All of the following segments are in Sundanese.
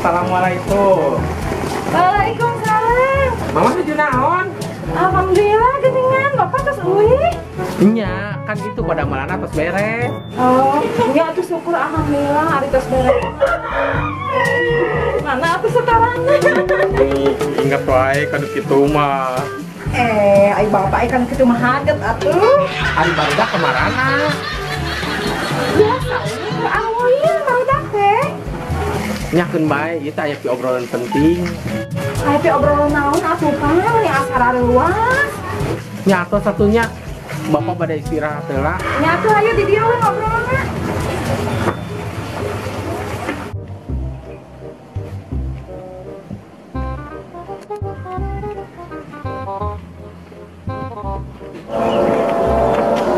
Assalamualaikum. Waalaikumsalam. Mama nuju naon? Alhamdulillah geningan, Bapak tos uih. Nya, kan itu pada malana tos beres. Oh, nya atuh syukur alhamdulillah ari tos beres. Mana atuh setoranna? Ingat wae kanu kitu mah. Ai bapak kan kitu mah haget atuh. Ari barudak kamarana? Biasa we awoin barudak teh. Nyakeun bae, ieu teh aya pi obrolan penting. Aya pi obrolan naon atuh Pak, meni asa luas. Nya atuh satunya Bapak pada istirahat heula. Nya atuh ayo di dieu we ngobrolna.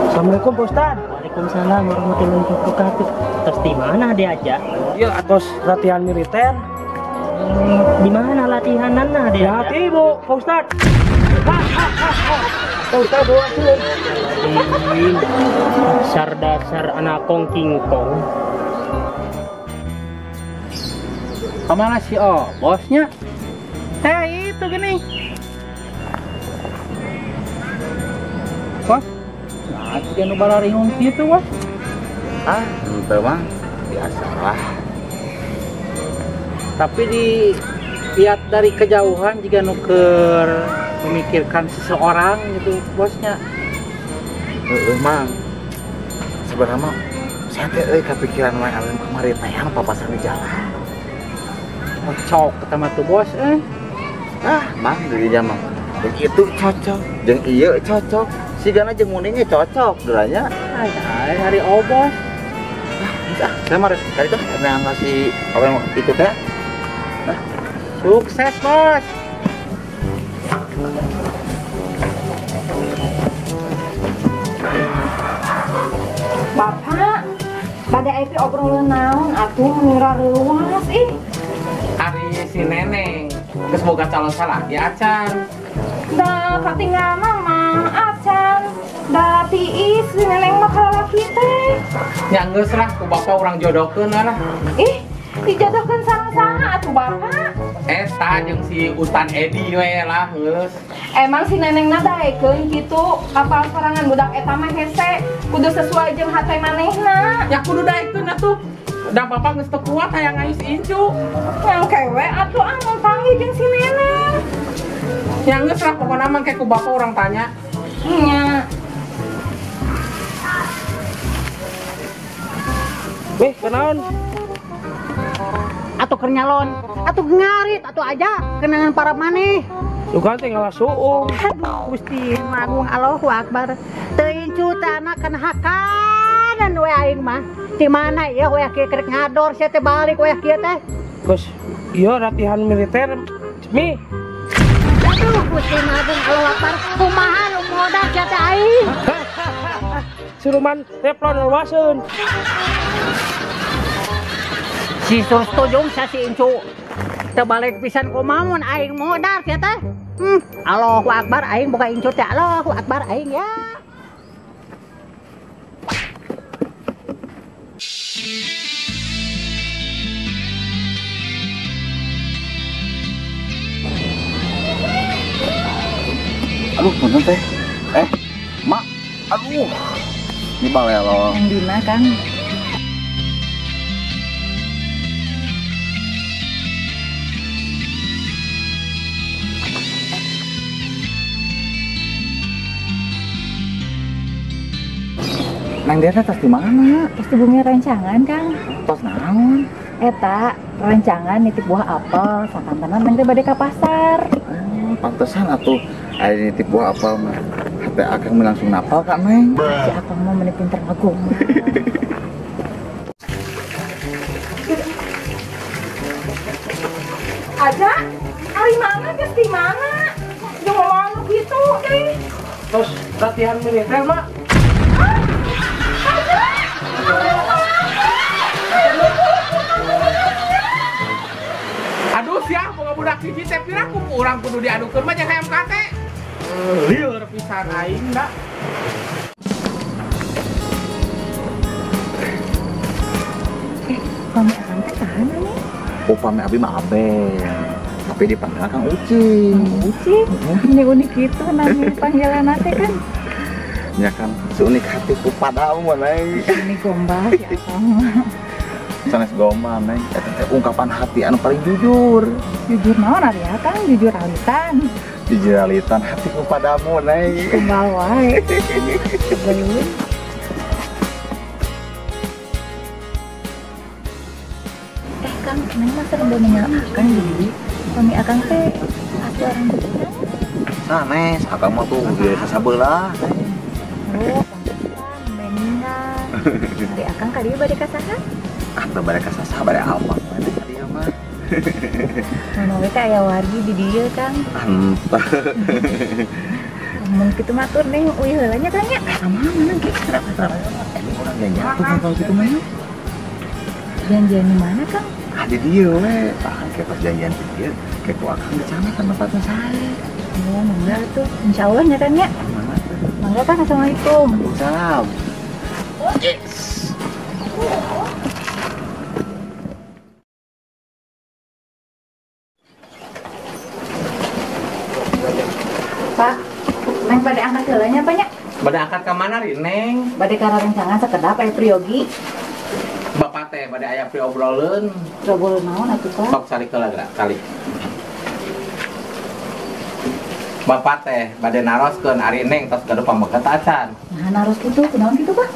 Assalamualaikum Pak Ustad. Waalaikumsalam warahmatullahi wabarakatuh. Terus di mana diajak? Iya, atos latihan militer. Di mana latihananna dia? Ya, ibu, Pak Ustad. Pak Ustad bawa tuh. Dasar anak kong king kong. Kemana sih oh bosnya? Itu gini. Bos, nah jika nu balaringung kitu bos. Ah, henteu mah biasalah. Tapi dilihat dari kejauhan jika nu keur memikirkan seseorang gitu bosnya. Heeh, Mang. Sebenarnya mah saya teh euy kapikiran wae awewe kamari teh anu papasan di jalan. Cocok ketemu tuh bos eh. Ah, Mang dirinya mah. Jeung itu cocok, jeung ieu cocok. Sigana jeung muningnya cocok geranya. Ay, hari obos. Ah, saya mah tadi tuh yang ngasih apa yang itu teh. Nah, sukses, Bos. Bapak, pada itu obrolan naon atuh mengira luas ih. Ari si Neneng geus boga calon salaki acan. Da katinggalna mah acan. Da tiis si Neneng mah kalalaki teh. Nya geus lah ku bapak urang jodohkeun lah. Ih, dijodohkeun sareng-sareng atuh bapak. Eta jeung si Utan Edi we lah geus. Emang si Nenengna daekeun kitu kapal sorangan budak eta mah hese kudu sesuai jeung hate manehna. Ya kudu daekeun atuh. Da bapak geus teu kuat hayang ngais incu. Yang kewe atuh ah mun panggih jeung si Neneng. Ya geus lah pokona mah ke ku bapak urang tanya. Nya. Weh, kenaon? Atuh keur nyalon, atuh ngarit, atuh aja kenangan para maneh. Sugan teh ngalah suung. Aduh, Gusti Agung Allahu Akbar. Teu incu teh anak kana hakanan we aing mah. Di mana ya we kieu kerek ngador sia teh balik we kieu teh. Geus ieu latihan militer mi. Aduh, Gusti Agung Allahu Akbar. Kumaha nu modal sia teh aing? Siluman teflon luaseun. Si Sustujung sia si incu. Teu balik pisan kumaha mun aing modal sia teh. Allahu Akbar aing boga incu teh Allahu Akbar aing ya. Aduh, punten teh. Mak. Aduh. Ini balelo. Yang dina, Kang. Neng dia teh tos di mana? Tos di bumi rencangan, Kang. Tos naon? Eta rencangan nitip buah apel, sakantenan neng teh bade ka pasar. Oh, pantesan atuh aya nitip buah apel mah. Hate akang mah langsung napal ka Neng. Si akang mah meni pinter ngagombal. Aja, ari mana geus di mana? Jeung ngomong anu kitu deui. Tos latihan militer, Mak. Aduh sia, boga budak hiji teh piraku ku urang kudu diadukeun mah jeung hayam kate. Lieur pisan aing da. Pami akang teh saha nami? Oh, pami abi mah Abel. Tapi dipanggil Kang Ucing. Kang Ucing? Ini unik gitu nami panggilan teh kan. Ya kan, seunik hatiku padamu, Neng. Ini gombal ya akang. Sanes gombal, Neng. Eta teh ungkapan hati anu paling jujur. Jujur naon ari akang? Jujur alitan. Jujur alitan hatiku padamu, Neng. Gombal wae. Sebelum Kang, Neng masa kebun ninggal akang jadi suami akang teh asli orang Bukit. Sanes, akang mah tuh biasa sabelah. Oh, pantesan meninggal. Ari akang ka dieu bade ka saha? Ah, teu bade ka saha, bade apa maneh ka dieu mah. Mana we teh aya wargi di dieu, Kang. Entah. Mun kitu mah tur Neng uih heula nya Kang nya. Ka mana ge? Urang janjian tuh kalau kitu mah. Janjian di mana, Kang? Ah, di dieu we. Tah kan pas janjian di dieu, kayak ku akang di tempatnya saya. Oh, mangga tuh. Insyaallah nya Kang nya. Mangga tuh. Mangga Kang, assalamualaikum. Waalaikumsalam. Yes. Pak, Neng bade angkat heula nya, Pak nya? Bade angkat ka mana ri, Neng? Bade ka rencangan sakedap aya priyogi. Bapak teh bade aya priobroleun. Obrol naon atuh, Pak? Sok calik heula geura, calik. Bapak teh bade naroskeun ari Neng tos gaduh pameget acan. Nah, naros kitu, kunaon kitu, Pak?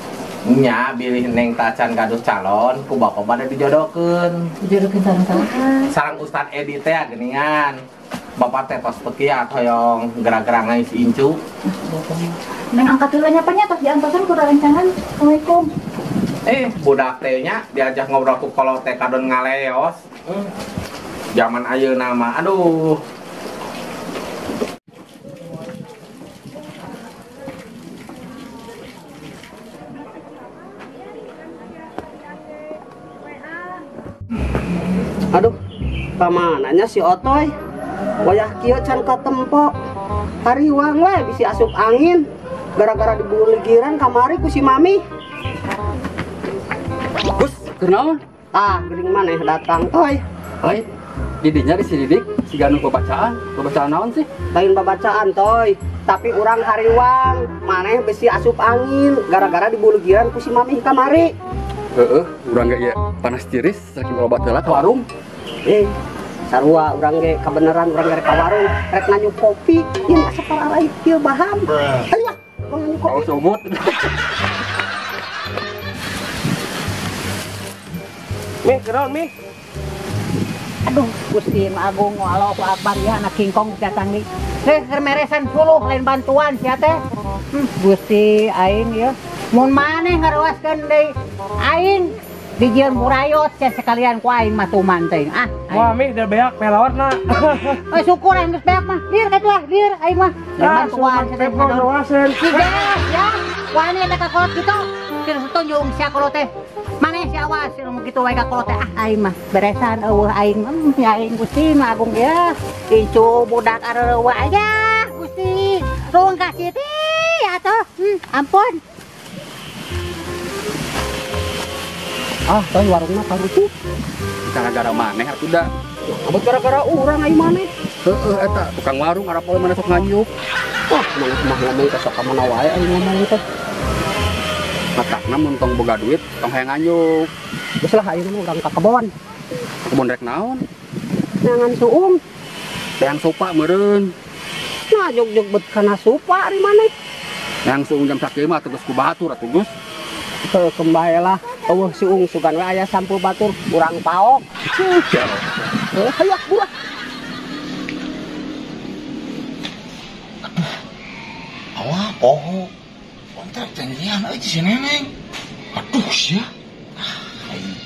Nya bilih Neng tacan gaduh calon, ku bapak bade dijodohkeun. Dijodohkeun sareng saha? Sareng Ustad Edi teh geuningan. Bapak teh tos pekiat hoyong gara-gara ngais incu. Neng angkat heula nya, Pak nya, tos diantosan ku rencangan. Assalamualaikum. Budak teh nya diajak ngobrol ku kolot teh kadon ngaleos. Zaman ayeuna mah aduh. Aduh, kamananya si Otoy? Wayah kieu can katempo. Hariwang we bisi asup angin gara-gara dibuligiran kamari ku si Mami. Gus, kunaon? Ah, geuning maneh datang toy. Oi, didinya di si Didik si ganu babacaan. Babacaan naon sih? Lain babacaan toy, tapi urang hariwang maneh bisi asup angin gara-gara dibuligiran ku si Mami kamari. Heeh, urang ge panas tiris saking loba heula ka warung. Sarua urang ge kabeneran urang ge ka warung rek nanyuk kopi, ieu asa pararaih kieu baham. Ayo, nanyuk kopi. Oh, sumut. Mih, kenaon mih? Aduh, Gusti Agung Allahu Akbar ya anak kingkong datang nih. Teh meresan suluh lain bantuan sia teh. Gusti aing ya. Mun maneh ngaruaskeun deui aing dijieun murayot sia sekalian ku aing mah tuman teuing. Ah, wah mih da beak pelawatna. Eh syukur aing geus beak mah. Dir ka tuah, dir aing mah. Lain bantuan sia teh. Geus ya. Wani eta ka kolot kitu. Teu setunjung sia kolot teh. Maneh sia awas nu kitu wae ka kolot teh. Ah aing mah beresan eueuh aing. Ya aing Gusti mah agung ya. Incu budak areueuh aja Gusti. Ruang kasih teh atuh. Ampun. Ah, toy warungna karutup. Gara-gara maneh atuh da. Abot gara-gara urang ai maneh. Heeh eta tukang warung arapal maneh sok nganyuk. Wah, maneh mah ngomong teh sok ka mana wae ai ngomong teh. Matakna mun tong boga duit tong hayang nganyuk. Geus lah ayeuna mah urang ka kebon. Kebon rek naon? Neangan suung. Neang sopa meureun. Nah, jog-jog bet kana supa ari maneh. Neang suung jam sakieu mah atuh geus ku batur atuh Gus. Heuh kembae lah. Eueuh siung sugan we aya sampul batur urang paok. Heuh hayak buah. Aduh. Awah poho. Kontak janjian euy si Neneng. Aduh sia. Ah, aing.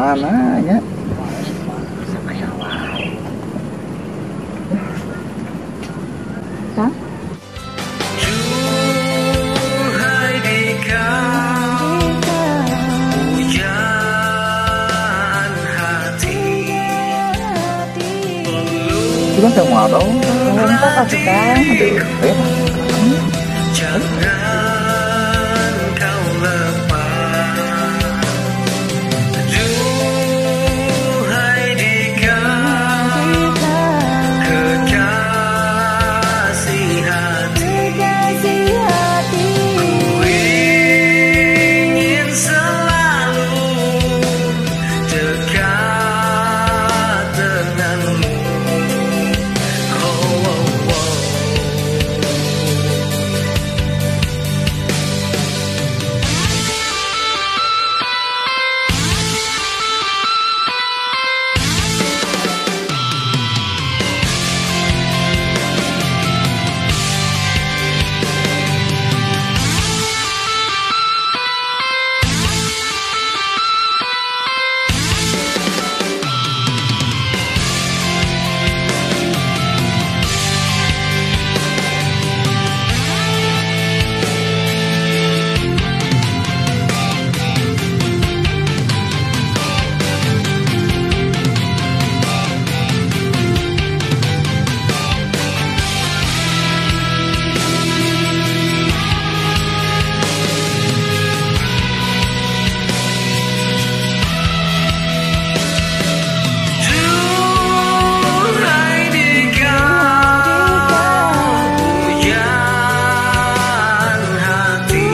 mana nya? Sakaya wae. Kang? Cuman saya mau dong. Bentar atuh Kang. Aduh, ayo. Jangan kau lepas, duhai dikau, kekasih hati, ku ingin selalu dekat denganmu. Oh, oh, oh. Duhai dikau, pujaan hati,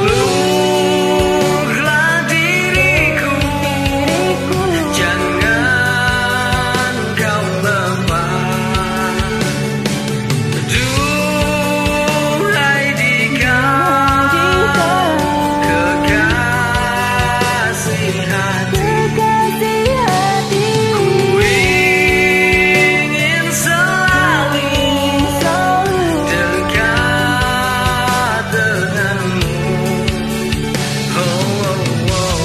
peluklah diriku, jangan kau lepas. Duhai dikau, kekasih hati, ku ingin selalu dekat denganmu. Oh, oh, oh.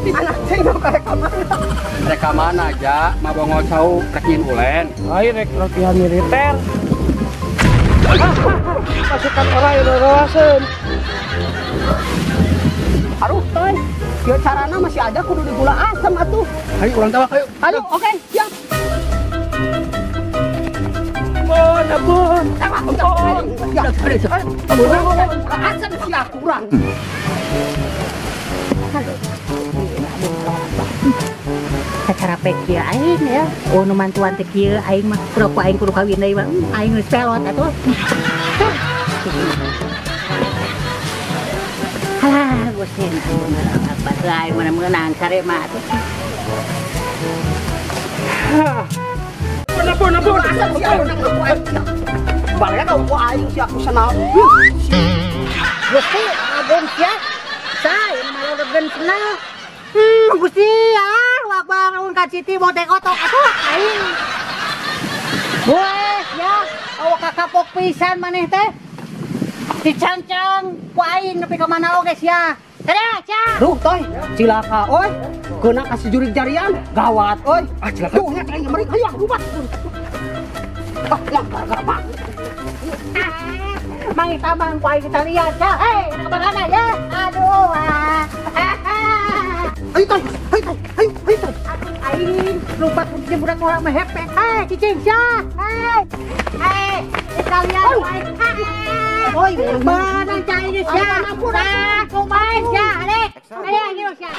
Anak cing nu karek ka mana? Rek ka mana aja, mabongol cau rek nyin ulen. Ayo rek latihan militer. Pasukan orang yang rawaseun. Aduh, Toy. Kieu carana masih aja kudu digula asem atuh. Ayo urang tawak ayo. Ayo, oke, siap. Ampun, ampun. Ampun. Asem sia kurang. Sacara pek kieu aing ya. Oh nu mantuan teh kieu aing mah kudu ku aing kudu kawin deui mah. Aing geus pelot atuh. Halah, Gusti apa aing mana meunang sare mah atuh. Ampun, ampun, Asem sia menang ku aing. Balena ku aing sia ku senal. Gusti agung sia. Saya malodegen senal. Gusti ah, wakbar un ka Siti botek otok atuh aing. Weh ya, awak kakapok pisan maneh teh. Dicancang ku aing nepi ka mana oge sia. Tada sia. Duh, Toy, cilaka oi. Keuna ka si jurig jarian, gawat oi. Ah cilaka. Duh, nya aing meureun hayang lumat. Ah, mah gara-gara bang. Mang tamang ku aing kita lihat ya. Hei, ka mana ya? Aduh. Ah. Ayo Toy, ayo Toy, ayo, ayo Toy. Aduh, aing lupa kunci budak orang mah hepek. Hei, cicing sia. Hei. Hei, kalian aing. Oi, Mana cai ini sia? Ah, kumain sia, adek. Adek gitu sia.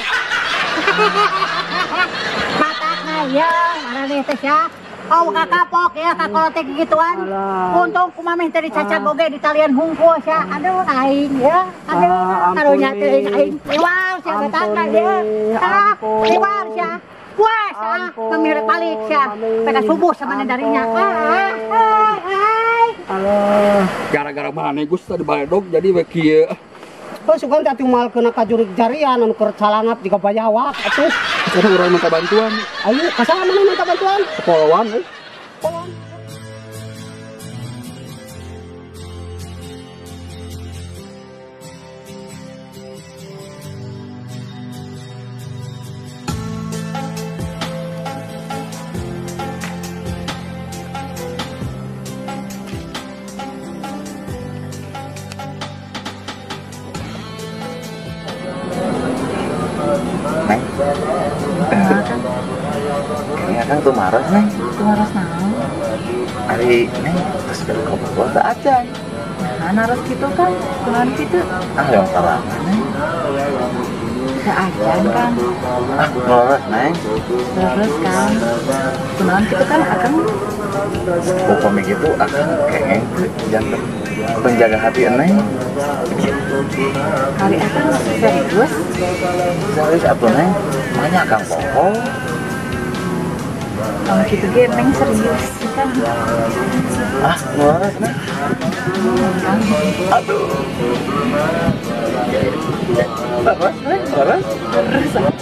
Matakna ya, maraneh teh sia. Oh, kakapok ya, kakolotek gituan. Untung kumameh teh dicacag oge di talian hungkul sia. Aduh, aing ya. Aduh, karunya teh aing. Iwal sia batakna ya. Ah, iwal sia. Puas ah, memilih balik sia. Peka subuh sama darinya. Ah, ah, ah. Alah, gara-gara maneh Gus tadi baledog jadi we kieu. Oh, sugan teh atuh moal keuna ka jurig jarian anu keur calangap jiga bayawak atuh. Sekarang urang minta bantuan. Ayo, ka saha maneh minta bantuan? Sepolowan euy. Neng. Kayaknya Akang tuh maros, Neng. Tumaros naon? Ari, Neng, terus baru kau bawa ke acan. Nah, naros gitu kan, kunaon kitu? Ah, yang sarangan, Neng. Teu acan kan. Ah, leres, Neng. Leres kan. Kunaon kitu kan Akang? Upami gitu Akang kengeng teu janten penjaga hati Neng. Hari Akang serius? Serius atuh, Neng. Makanya Akang bohong. Kalau gitu ge Neng serius kan. Ah, leres, Neng. Aduh. Leres, Neng, leres. Leres. Neng.